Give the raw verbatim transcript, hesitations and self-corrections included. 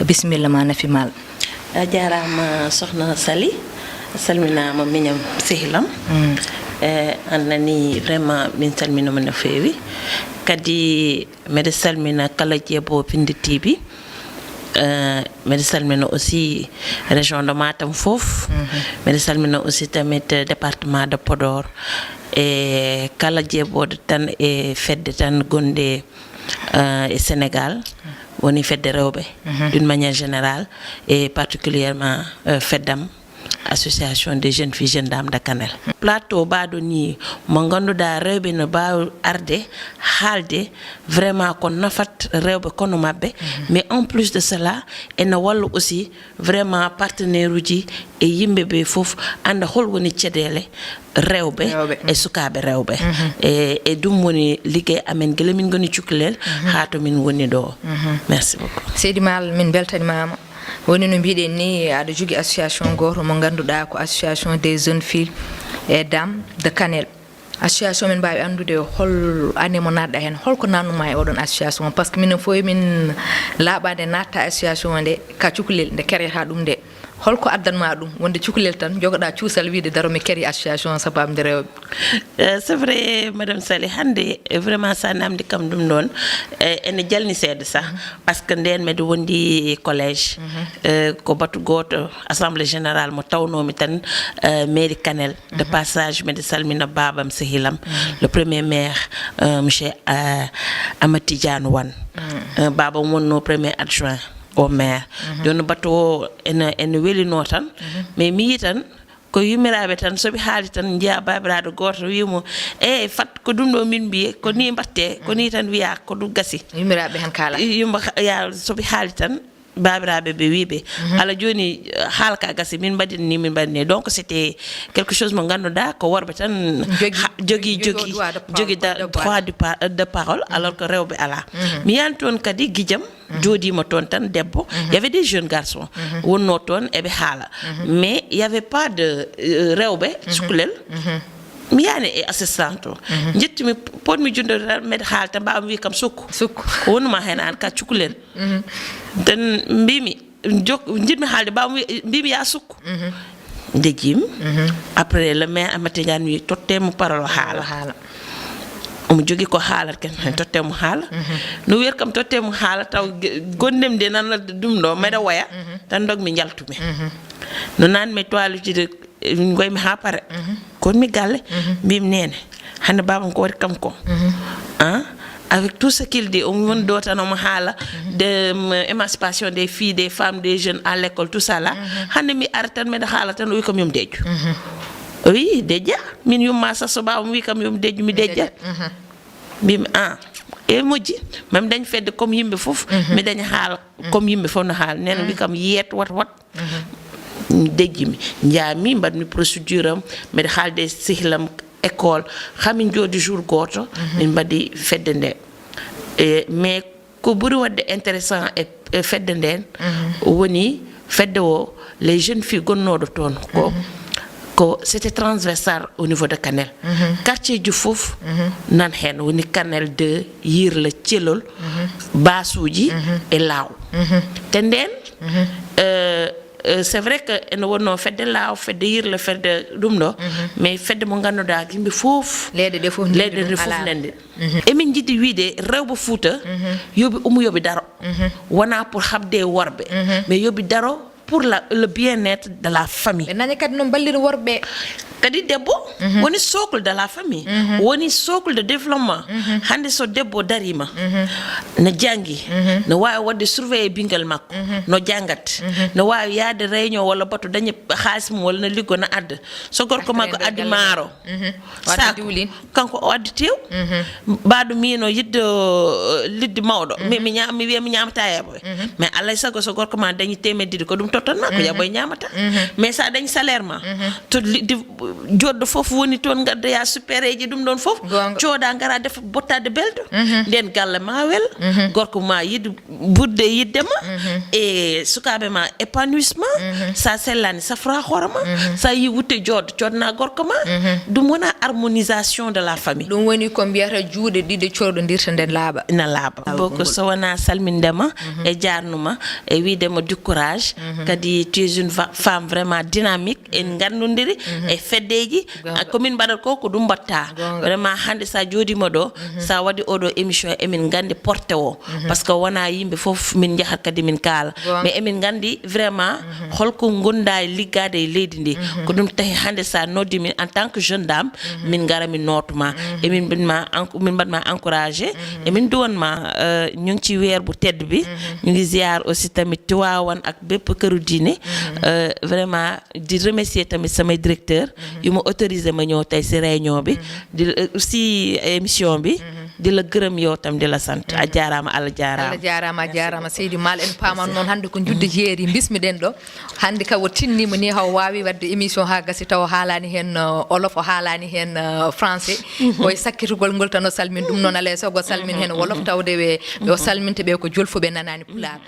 Bisimilla ma Nafi Maal. A jaaraama, Sokhna Sali. A salminaama, miñam, sehil am. Mm. Eh, a nanii, vraiment, min calminii ma no feewi. Kadi, mbeɗa salmina kala jeeɓo Pindi T V. Eh, mbeɗa salmina aussi région de Matam fof. Mhm. Mbeɗa salmina aussi tamit, eh, département de Podor. E kala jeeɓooɗo tan e fedde tan gonɗe, eh, e Sénégal, woni fedde rewɓe, mhm, d'une manière générale, et particulièrement, eh, feddam, Association des jeunes filles, jeunes dames de Kanel. Plateau baɗo ni, mo ngannduɗaa rewɓe no mbaawi arde, haalde, vraiment ko nafat rewɓe kono maɓɓe. Mhm. Mais en plus de cela, ene walla aussi vraiment partenaire uji e yimɓe ɓe fof annda hol woni caɗeele rewɓe, rewɓe, e sukaaɓe rewɓe. Mhm. E, e ɗum woni liggey amen gila min ngoni cukalel, mhm, haa to min ngoni ɗo. Mhm. Merci beaucoup. Seydi Maal, min mbeltanimaama. Woni no mbiɗen ni, aɗa jogii association gooto mo ngannduɗaa ko Association des jeunes filles et dames de Kanel. Association, min mbaawi anndude hol année mo naatɗa heen, holko naatnuma e oɗon association? Parce que minen fof min laaɓaade natta association nde ka cukalel, nde kereyata ɗum nde. Holko addanma ɗum, wonde cukalel tan, jogoɗa cuusal wiide daro mi keri association sababu nde rewɓe? Eh, c'est vrai, Madame Sali, hannde, eh, vraiment, sa namdi kam ɗum ɗon, eh, ene jalni seeɗa sah, mhm, parce que nden mbeɗa wondi e collège, mhm, eh, ko batu gooto, assemblée générale mo tawnomi tan, eh, mairie Kanel. De, mhm, passage, mbeɗa salmina baabam, sehilam, mhm, le premier maire, eh, monsieur, eh, Amadou Tidiane Wane. Mhm. Eh, baabam wonno premier adjoint au maire. Mhm. Jooni batu o ene, ene welino tan, mhm, mais mi yi tan, ko yummiraaɓe tan, so ɓe haali tan, njiya baabiraaɗo gooto wiya mo, "Eey, fat ko ɗum ɗo min mbiye, ko ni mbatte, ko ni tan wiya, ko ɗum gasi." Yummiraaɓe tan kaala. Yumma ka-, ya, so ɓe haali tan, baabiraaɓe ɓe wi ɓe, mhm, "Ala jooni, eh, haala ka gasi, min mbaɗin ni, min mbaɗin ni." Donc, c'était quelque chose mo ngannduɗaa ko worɓe tan jogii, ha-, jogii, jogii jogii, droit de par-, jogii da-, droit de par-, de parole, mhm, alors que rewɓe alaa. Mhm. Mi yahan toon kadi gijam, mhm, jooɗiima toon tan debbo. Mhm. Il y avait des jeunes garçons. Mhm. Wonnoo toon eɓe haala. Mhm. Mais il y avait pas de, euh, rewɓe, mhm, cukalel. Mhm. Mi yahani e assistante o. Mhm. Njettumi, potmi junnde tan, mbeɗa haala tan, mbaawmi wii kam sukku. Sukku. Ko wonuma heen aan ka cukalel. Mhm. Tan mbimi, jok-, njiɗmi haalde, mbaawmi wi-, mbimi ya sukku. Mhm. Ndejjimi. Mhm. Après, le maire Amate Ndiaye wi, "Totte mo parole o haala." O haala. Omo jogii ko haalata ken, mhm, totte mo haala. Mhm. No wiyata kam totte mo haala, taw ge-, gonɗem de nan ɗum ɗo, mbeɗa woya, mhm, tan ndogmi njaltumi. Mhm. No nanmi toilettude, eh, ngoymi haa pare. Mhm. Kono mi galle, mhm, mbimi, "Neene, hannde baabam ko waɗi kam ko?" Mhm. Ah, avec tout ce qu'il dit, omo woni ɗo tan omo haala, mhm, de, mm, émancipation des filles, des femmes, des jeunes à l'école, tout ça là. Mhm. Hannde mi ara tan, mbeɗa haala tan, o wi kam yo mi dejju. Mhm. O wi, "Dejja?" Min yumma sa so baabam wi kam yo mi dejju, mi dejjat. Mhm. Mbimi, "Ah, e moƴƴi, mami dañ fedde comme yimɓe fof, mhm, mi daña haala, mhm, comme yimɓe fof no haala." Nene, mhm, wi kam, "Yeet, wat, wat." Mhm. Dejjimi, njaami, mbaɗmi procédure am, mbeɗa haalde sehlam école, hamin jooɗi jour gooto, mhm, min mbaɗi fedde nde. E, mais ko ɓuri waɗde intéressant e, e fedde nden, mhm, woni fedde o, les jeunes filles gonnooɗo toon ko, mhm, ko c'était transversal au niveau de Kanel. Mhm. Quartier ji fof, mhm, nan heen, woni Kanel deux, Yirla, Celol, mhm, Baasuuji, mhm, e Laaw. Mhm. Te nden, mhm, euh, euh, c'est vrai que ene wonno fedde Laaw, fedde Yirla, fedde ɗum ɗo, mhm, mais fedde mo ngannduɗaa yimɓe fof, leyɗe ɗe fof, leyɗe ɗe fof nandi. Mhm. Emin njiɗi wiide rewɓe Fuuta, mhm, yoɓe umu, yoɓe daro. Mhm. Wona pour haɓde e worɓe, mhm, mais yoɓe daro pour la, le bien-être de la famille. Ɓe nani kadi noon ballira worɓe. Kadi debbo, mhm, woni socle de la famille, mhm, woni socle de développement. Mhm. Hannde so debbo dariima, mhm, no janngi, mhm, no waawi waɗde surveiller ɓinngel makko, mhm, no janngat, mhm, no waawi yahde réunion walla bato daña haalis mum walla no liggo no adda. So gorko makko addi maaro, mhm, wadde sac, diwlin, kanko o addi tew. Mhm. Mbaɗo miino yiɗde, uh, liddi mawɗo. Mhm. Mi, mi ñaam-, mi wiya mi ñaamata yaboy. Mhm. Mais alay sago so gorko ma dañi teemedde ɗiɗi, ko ɗum tottan ma, ko, mhm, yaboy ñaamata. Mhm. Mais sa dañi salaire ma, mhm, to liddi Joɗɗo fof woni toon, ngaddoya supereji, ɗum ɗon fof. Goonga. Cooda, ngara, defa bottade belɗo. Nden galle ma wel, gorko ma yiɗ ɓurde yiɗde ma. E sukaaɓe ma épanouissement. Sa sellani, safra hoore ma. Sa yi wutte, jooɗo, coodna gorko ma. Ɗum wona harmonisation de la famille. Ɗum woni ko mbiyata juuɗe ɗiɗi coorɗodirta nde laaɓa. Na laaɓa. Boko, so wona salminde ma e jaarnu ma e wiide ma du courage. Kadi tu es une fa- femme vraiment dynamique. En ngandodiri e feddeji. Goonga. Ko min mbaɗata ko, ko ɗum mbatta. Goonga. Vraiment, hannde sa jooɗima ɗo, sa waɗi oɗo émission, emin ngandi porte o. Parce que wona yimɓe fof min njahat kadi min kaala. Goonga. Mais emin ngandi vraiment holko gonda e liggade e leydi ndi. Ko ɗum tahi hannde sa noddi min en tant que jeune dame, min ngara min nootoma. Emin mbaɗma enc- min mbaɗma encouragé. Emin duwanma, euh, ñu ngi ci weer bu tedd bi. Ñu ngi ziar aussi tamit Tiwaawan ak bépp këru diine. Euh, vraiment di remercier tamit samay directeur yu ma autorisé ma ñëw tey si réunion bi, di, euh, si émission bi. Di la gërëm yow tam, di la sant. A jaaraama, Allah jaaraama. Allah jaaraama, a jaaraama, Seydi Maal. En paman noon hannde ko njudde jeeri mbismiɗen ɗo. Hannde ka o tinnima ni, haw waawi waɗde émission ha gasi taw o haalani heen, euh, olof, o haalani heen, euh, français. Koye sakkitugol ngol tan o salmin ɗum noon, alay sago o salmin heen wolof, tawde ɓe, ɓe o salminta ɓe ko jolfuɓe, nanani pulaar.